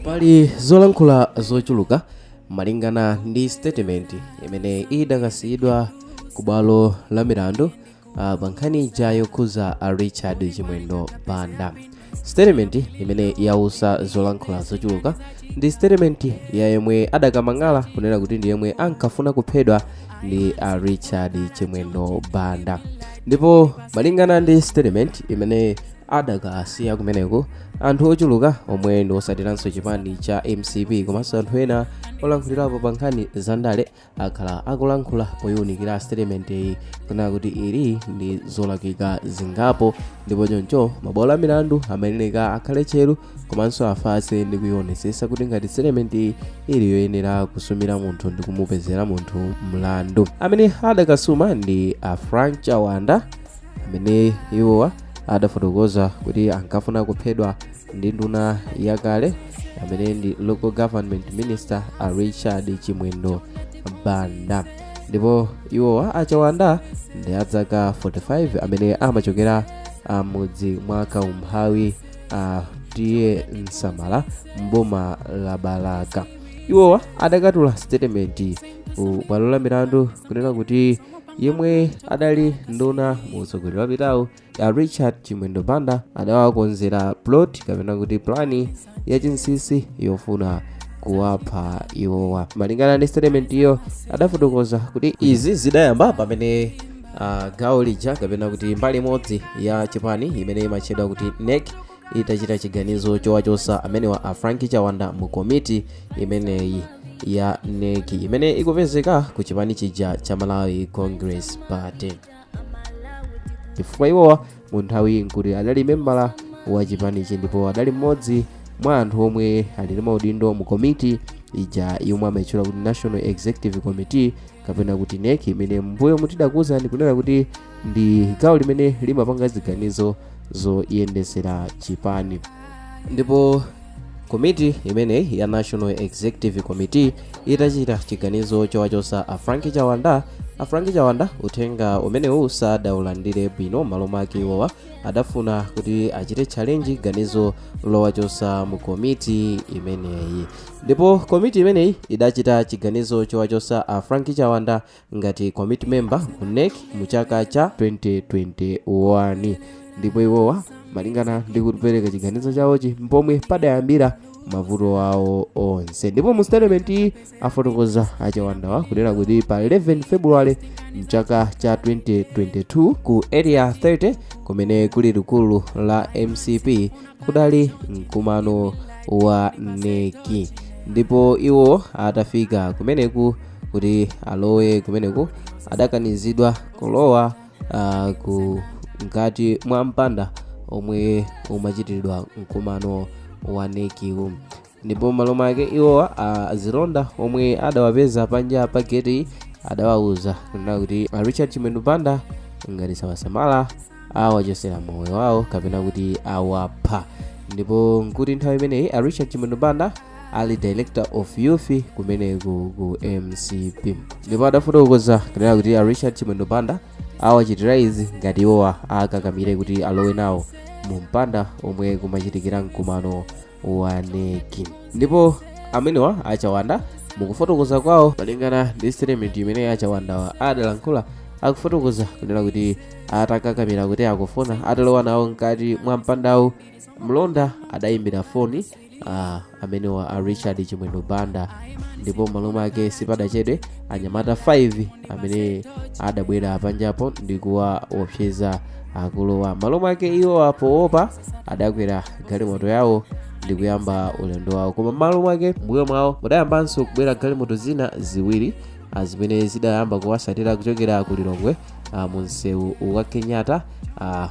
Pali zolankhula zochuluka malingana ndi statement imene idakasiyidwa ku bwalo la milandu pa nkhani ija yokhuza a Richard Chimwendo Banda. Statement imene yausa zolankhula zochuluka ndi statement ya yemwe adakamang'ala kunena kuti ndi yemwe ankafuna kuphedwa ndi a Richard Chimwendo Banda. Ndipo malingana ndi statement imene adakasiya kumeneko, anthu ochuluka omwe ndi osatiranso chipani cha MCP komanso anthu ena olankhulirapo pa nkhani zandale akhala akulankhula poyiwunikira statement iyi kunena kuti ili ndi zolakwika zingapo, ndipo choncho mabwalo a milandu amayenera akhale tcheru komanso afatse ndi kuyionesesa kuti ngati statement iyi ili yoyenera kusumira munthu ndi kumupezera munthu mlandu. Amene adakasuma ndi a Frank Chawanda, amene iwowa adafotokoza kuti ankafuna kuphedwa ndi nduna yakale amene ndi Local Government Minister a Richard Chimwendo Banda. Ndipo iwowa achawanda ndi adzaka 45, amene amachokera mudzi mwa Kaumphawi, T/A Nsamala, mboma la Balaka. Iwowa adakatula statement ku bwalo la milandu kunena kuti yemwe adali nduna mu utsogoleri wapitawu a Richard Chimwendo Banda adawakonzera plot kapena kuti plan yachinsinsi yofuna kuwapha iwowa. Malingana ndi statement iyo, adafotokoza kuti izi zidayamba pamene gawo lija kapena kuti mbali imodzi ya chipani imene imatchedwa kuti NEC itachita chiganizo chowachosa amenewa a Frank Chawanda mu komiti imeneyi ya NEC imene ikupezeka ku chipani chija cha Malawi Congress Party, chifukwa iwowa mu nthawi nkuti adali membala wa chipanichi ndipo adali mmodzi mwa anthu omwe ali ndi maudindo mu komiti ija yomwe amayitchula kuti National Executive Committee kapena kuti NEC, imene mbuyo mutidakuwuzani kunena kuti ndi gawo limene limapanga ziganizo zoyendesera chipani. Ndipo komiti imeneyi ya National Executive Committee itachita chiganizo chowachosa a Frank Chawanda, a Frank Chawanda uthenga umenewu sadaulandire bwino. Malo mwake iwowa adafuna kuti achite challenge ganizo lowachosa mu komiti imeneyi, ndipo komiti imeneyi idachita chiganizo chowachosa a Frank Chawanda ngati committee member mu NEC mu chaka cha 2021. Ndipo iwowa malingana ndi kupereka chiganizo chawochi mpomwe padayambira mavuto awo onse. Ndipo mu statement iyi afotokoza achawandawa kunena kuti pa 11 February mchaka cha 2022 ku Area 30 kumene kuli likulu la MCP kudali mkumano wa NEC, ndipo iwo atafika kumeneku kuti alowe kumeneku adakanizidwa kulowa ku mkati mwa mpanda omwe umachitiridwa mkumano wa NECwu. Ndipo malo mwake iwowa azilonda omwe adawapeza panja pa gate adawawuza kunena kuti a Richard Chimwendo Banda ngati sawasamala awachosera moyo wawo kapena kuti awapha. Ndipo nkuti nthawi imeneyi a Richard Chimwendo Banda ali Director of Youth kumeneku ku MCP, ndipo adafotokoza kunena kuti a Richard Chimwendo Banda awachitira izi ngati iwowa akakamire kuti alowe nawo mu mpanda omwe kumachitikira mkumano wa NEC. Ndipo amenewa achawanda mukufotokoza kwawo malingana ndi statement imene achawandawa adalankhula, akufotokoza kunena kuti atakakamira kuti akufuna atalowa nawo mkati mwa mpandawu, mlonda adayimbira foni amenewa a Richard Chimwendo Banda, ndipo malo mwake sipadachedwe anyamata 5 amene adabwera panjapo ndi kuwaopseza akulowa. Malo mwake iwo poopa adakwera galimoto yawo ndi kuyamba ulendo wawo, koma malo mwake mbuyo mwawo mudayambanso kubwera galimoto zina ziwiri zimene zidayamba kuwasatira kuchokera ku Lilongwe mu msewu wa Kenyatta,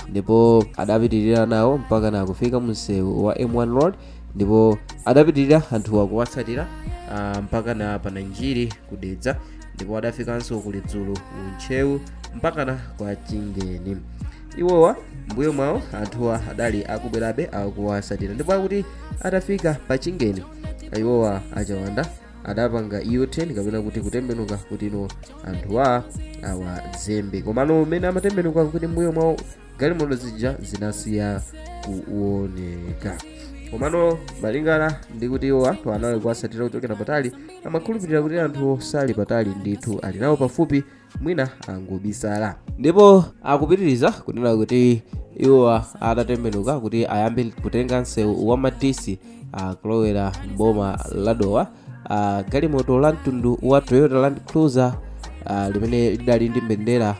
ndipo adapitirira nawo mpaka na kufika mu msewu wa M1 Road, ndipo adapitirira anthuwa kuwatsatira mpaka na pananjiri kudedza, ndipo adafikanso ku Lidzulu mu Ntcheu mpaka na kwa Chingeni. Iwowa mbuyo mwawo anthuwa adali akubwerabe akuwasatira, ndipo akuti atafika pa Chingeni iwowa achawanda adapanga U-turn kapena kuti kutembenuka kuti ino anthuwa awazembe, komano mmene amatembenuka kuti mbuyo mwawo galimoto zija zinasiya kuoneka. Komano malingana ndi kuti iwo anthu anali kuwasatira kuchokera patali, amakhulupirira kuti anthuwo sali patali ndithu, ali nawo pafupi, mwina angobisala. Ndipo akupitiriza kunena kuti iwowa atatembenuka kuti ayambe kutenga msewu wa Madisi kulowera mboma la Dowa, galimoto la mtundu wa Toyota Land Cruiser limene lidali ndi mbendera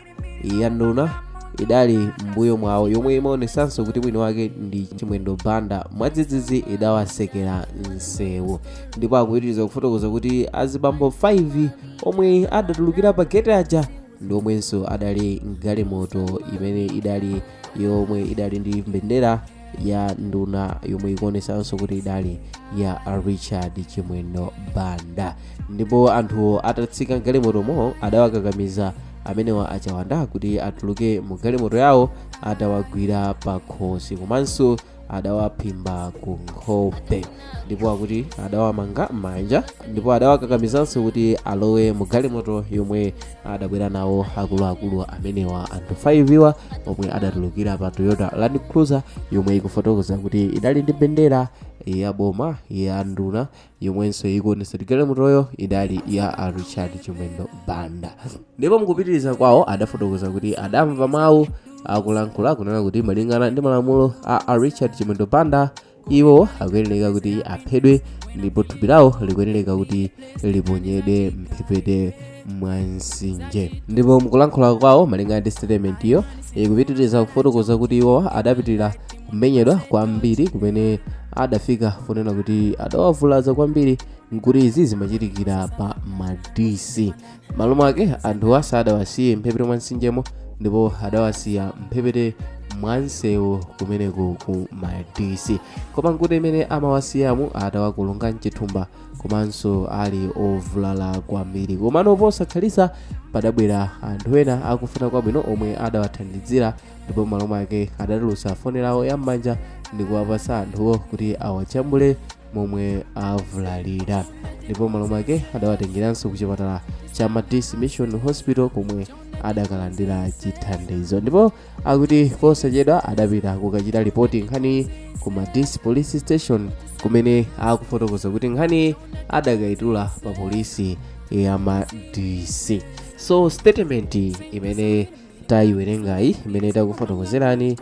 ya nduna idali mbuyo mwawo, yomwe imaonesanso kuti mwini wake ndi Chimwendo Banda, mwadzidzidzi idawasekera msewu. Ndipo akupitiriza kufotokoza kuti azibambo 5 omwe adatulukira pa gate aja ndi omwenso adali mgalimoto imene idali yomwe idali ndi mbendera ya nduna yomwe ikuonesanso kuti idali ya Richard Chimwendo Banda. Ndipo anthuwo atatsika mgalimotomo adawakakamiza amenewa achawanda kuti atuluke mu galimoto yawo atawagwira pa khosi komanso adawaphimba ku nkhope, ndipo akuti adawamanga manja ndipo adawakakamizanso kuti alowe mu galimoto yomwe adabwera nawo akuluakulu amenewa anthu 5 iwa omwe adatulukira pa Toyota Land Cruiser yomwe ikufotokoza kuti idali ndi mbendera ya boma ya nduna yomwenso ikuonetsa kuti galimotoyo idali ya a Richard Chimwendo Banda. Ndipo mukupitiriza kwawo adafotokoza kuti adamva mawu akulankhula kunena kuti malingana ndi malamulo a Richard Chimwendo Banda, iwo akuyenereka kuti aphedwe ndipo thupi lawo likuyenereka kuti liponyedwe mphepete mwa mtsinje. Ndipo mukulankhula kwawo malingana ndi statement iyo ikupitiriza kufotokoza kuti iwo adapitirira kumenyedwa kwambiri kumene adafika ponena kuti adawavulaza kwambiri, nkuti izi zimachitikira pa Madisi. Malo mwake anthuwa sadawasiye mphepete mwa mtsinjemo ndipo adawasiya mphepete mwa msewu kumeneku ku Madisi, koma nkuti imene amawasiyamu adawakulunga mchithumba komanso ali ovulala kwambiri. Komano posakhalitsa padabwera anthu ena akufuna kwabwino omwe adawathandizira, ndipo m'malo mwake adatulutsa foni lawo ya m'manja ndi kuwapasa anthuwo kuti awajambule momwe avulalira, ndipo m'malo mwake adawatengeranso ku chipatala cha Madisi Mission Hospital komwe adakalandira chithandizo. Ndipo akuti posachedwa adapita kukachita ripoti nkhani ku Madisi Police Station, kumene akufotokoza kuti nkhani adakayitula pa polisi ya Madisi. So statement imene tayiwerengayi, imene takufotokozerani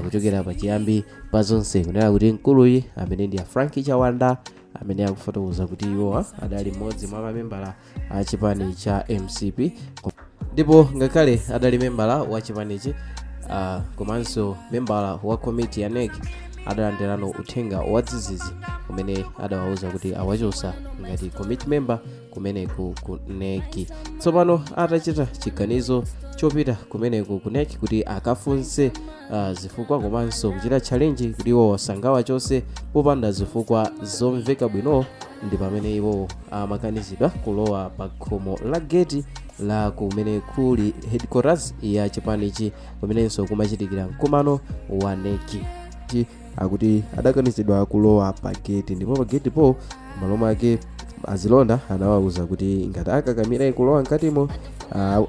kuchokera pachiyambi pa zonse, kunena kuti mkuluyi amene ndi a Frank Chawanda, amene akufotokoza kuti iwowa adali mmodzi mwa mamembala a chipani cha MCP, ndipo ngakhale adali membala wa chipanichi komanso membala wa komiti ya NEC, adalandirano uthenga wadzidzidzi umene adawauza kuti awachosa ngati committee member kumeneku ku NEC. Tsopano atachita chiganizo chopita kumeneku ku NEC kuti akafunse zifukwa komanso kuchita challenge kuti iwo sangawachose popanda zifukwa zomveka bwino, ndi pamene iwo amakanizidwa kulowa pa khomo la geti la kumene kuli headquarters ya chipanichi, kumenenso kumachitikira mkumano wa NEC. Akuti adakanizidwa kulowa pa geti, ndipo pa geti po malo mwake azilonda anawauza kuti ngati akakamira kulowa mkatimo,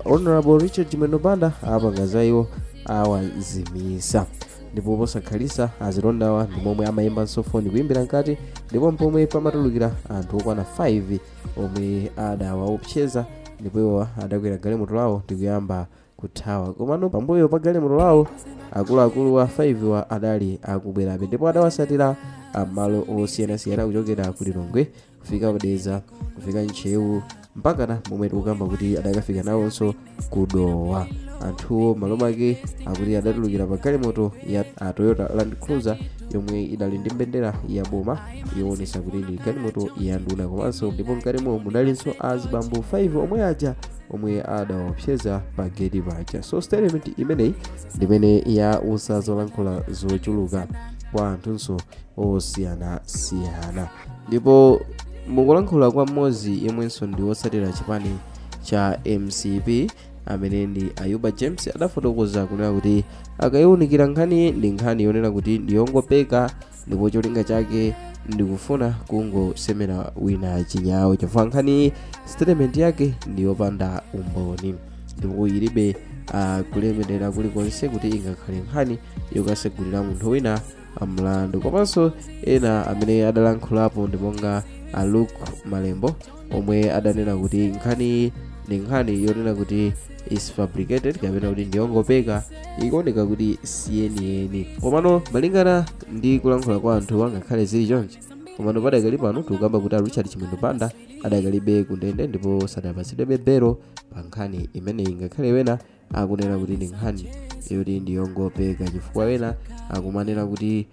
Honorable Richard Chimwendo Banda apanga za iwo, awazimisa. Ndipo posakhalisa azilondawa ndi momwe amayimbanso foni kuyimbira mkati, ndipo pomwe pamatulukira anthu okwana 5 omwe adawaopseza, ndipo iwo adakwera galimoto lawo ndi kuyamba kuthawa. Komano pambuyo pa galimoto lawo akuluakulu wa 5 wa adali akubwerabe, ndipo adawasatira amalo osiyanasiyana kuchokera ku Lilongwe kufika Kudedza, kufika Ntcheu, mpakana momwe tikukamba kuti adakafika nawonso ku Dowa. Anthuwo malo mwake akuti adatulukira pa galimoto ya a Toyota Land Cruiser yomwe idali ndi mbendera ya boma yoonesa kuti ndi galimoto ya nduna komanso, ndipo mkatimo mudalinso azibambo 5 omwe aja omwe adawaopseza pa geti paja. So statement imeneyi ndimene yausa zolankhula zochuluka kwa anthunso osiyanasiyana. Ndipo mukulankhula kwa mmodzi yemwenso ndi wotsatira chipani cha MCP amene ndi Ayuba James, adafotokoza kunena kuti akayiwunikira nkhani, ndi nkhani yonena kuti ndiyongopeka ndipo cholinga chake ndikufuna kungosemera wina chinyawo, chifukwa nkhani statement yake ndiyopanda umboni ndipo ilibe kulemerera kulikonse kuti ingakhale nkhani yokasegulira munthu wina. mlandu. Komanso ena amene adalankhulapo ndi monga a Luke Malembo, omwe adanena kuti nkhani ndi nkhani yonena kuti is fabricated, kapena kuti ndiyongopeka, ikuoneka kuti siyeniyeni. Komano malingana ndi kulankhula kwa anthu, angakhale zili choncho, komano padakali pano tikukamba kuti a Richard Chimwendo Banda adakalibe kundende ndipo sadapatsidwebe belo pa nkhani imeneyi, ngakhale wena akunena kuti ndi nkhani yoti ndiyongopeka, chifukwa wena akumanena kuti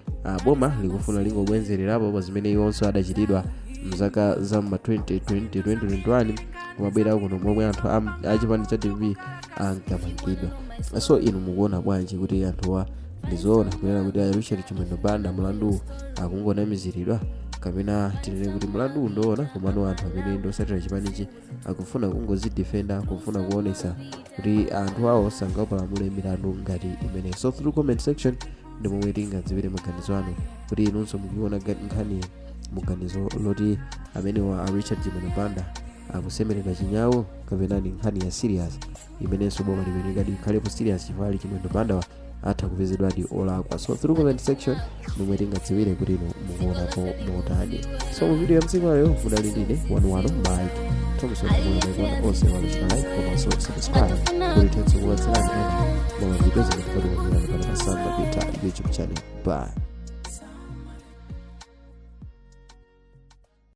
boma likufuna lingobwenzererapo pa zimene iwonso adachitidwa mzaka za ma 2020 2021 kumabwera kuno, momwe anthu achipani cha DPP ankamangidwa. So inu mukuona bwanji kuti anthuwa ndizoona kunena kuti a Richard Chimwendo Banda mlandu akungonamiziridwa, kapena tinene kuti mlandu ndoona, komano anthu amene ndosatira chipanichi akufuna kungozidefenda, kufuna kuonesa kuti anthu awo sangapalamule milandu ngati imene? So through comment section ndi momwe tingadziwire maganizo anu, kuti inunso mukuiona nkhani muganizo loti amenewa a Richard Chimwendo Banda akusemerera chinyawo, kapena ni nkhani ya serious imenenso boma limene ikhalepo serious, chifukwa ali Chimwendo Banda atha kupezedwadi olakwa? So through comment section momwe tingadziwire kuti inu mukuonapo motani. So mu video ya mtsiku lero mudali ndine wanuwanu Mike Thompson. Mulemekona onse walochita like komanso subscribe kuti tithenso kuwatserani ena mwa mavidiyo zimene tikatikonzerani pano pa Samba Peter YouTube channel. Bye.